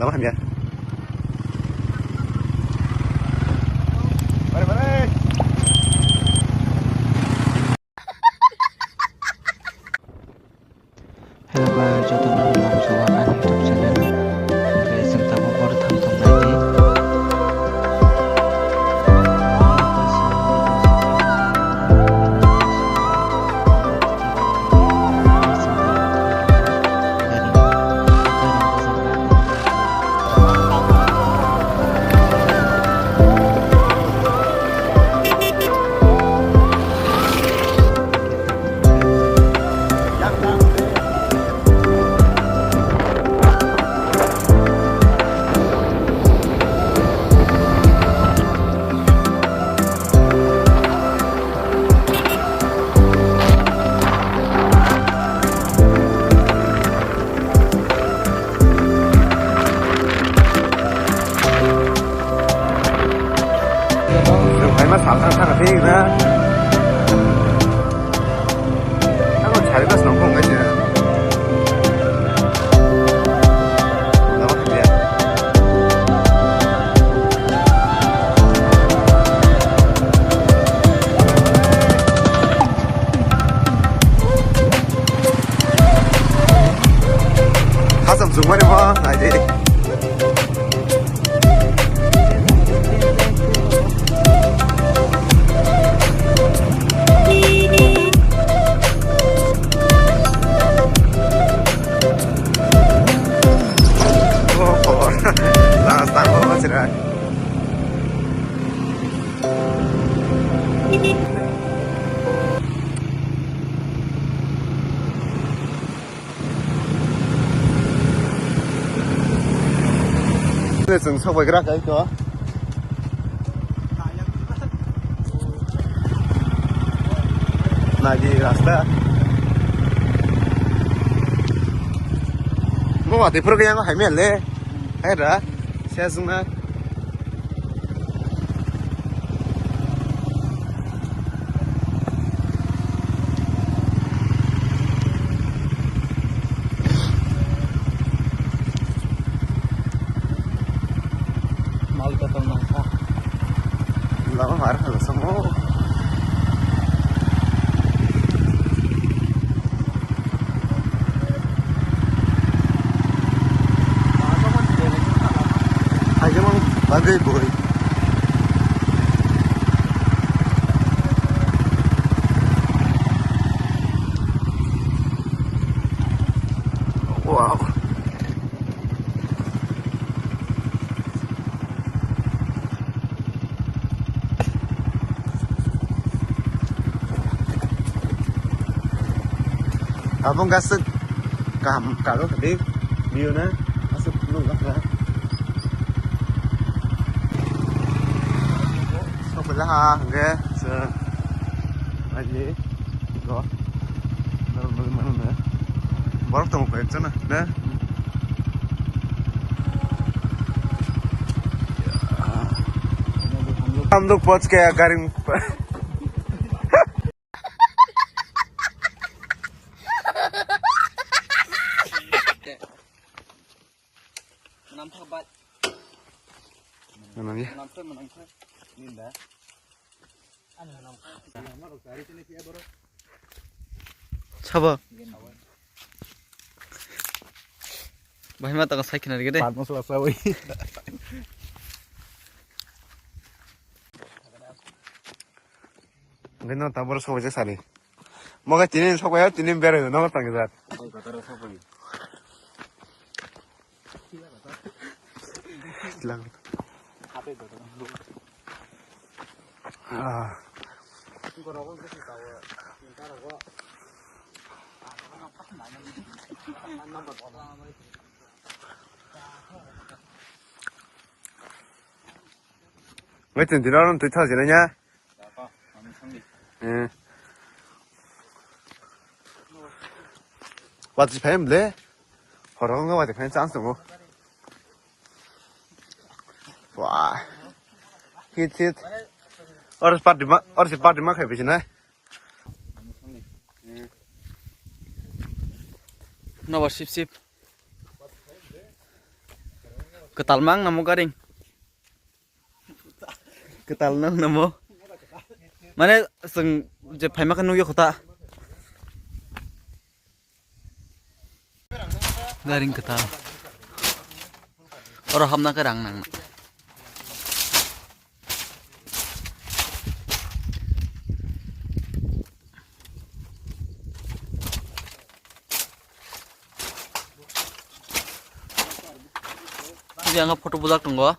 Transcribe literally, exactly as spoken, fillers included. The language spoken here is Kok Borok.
Tama hamya. Bare, bare. Hello guys, jotono lamsogo ani YouTube channel. Guys, chwng tabuk boro thang thang nai di. Rwkhaima salsa thang thang na. Ano chari bas nongkhong khe. Hasam sungmani mo, nai di. Oh, oh. Last time, oh, masih dah. Chwng sok bai gra kai to. Nagi rasta. Mo watwi phuru khe yang hai mele. Hai ra. Sia sung na. Mal kotor nangkha. Lama mar halo samo. Hai jemon bagwi boi. Wow. Abong gaswk kaham karo kadi view na aswk nukjakha. Sokphaila ha hwnkhe chwng aini go norok nugwi mano na borok tongo koi ekjana na. Hamduk poch kaya garing. Menamthak bai. Menam ya. Menamthak, menamthak. Ninda. Sabo. Bahai ma tong sai khna gede. Pat masuk asal woi. Gino tabur sok je sari. Moga tini sok ya, tini bere no tang jat. Ah. Wait, tini oro twi thok jina nya. Eh. Watwi phai mle. Horo wngkha watwi phai chance tongo. Wah. Hit, hit. Or party ma, or si party ma khai bisi na. Nobar sip sip. Kwtal mang namo garing. Kwtal nang namo. Mane, chwng je phaima khe nukya kho ta. Garing kwtal. Oro hapna khe rang nang. Yang photo bujak tongo.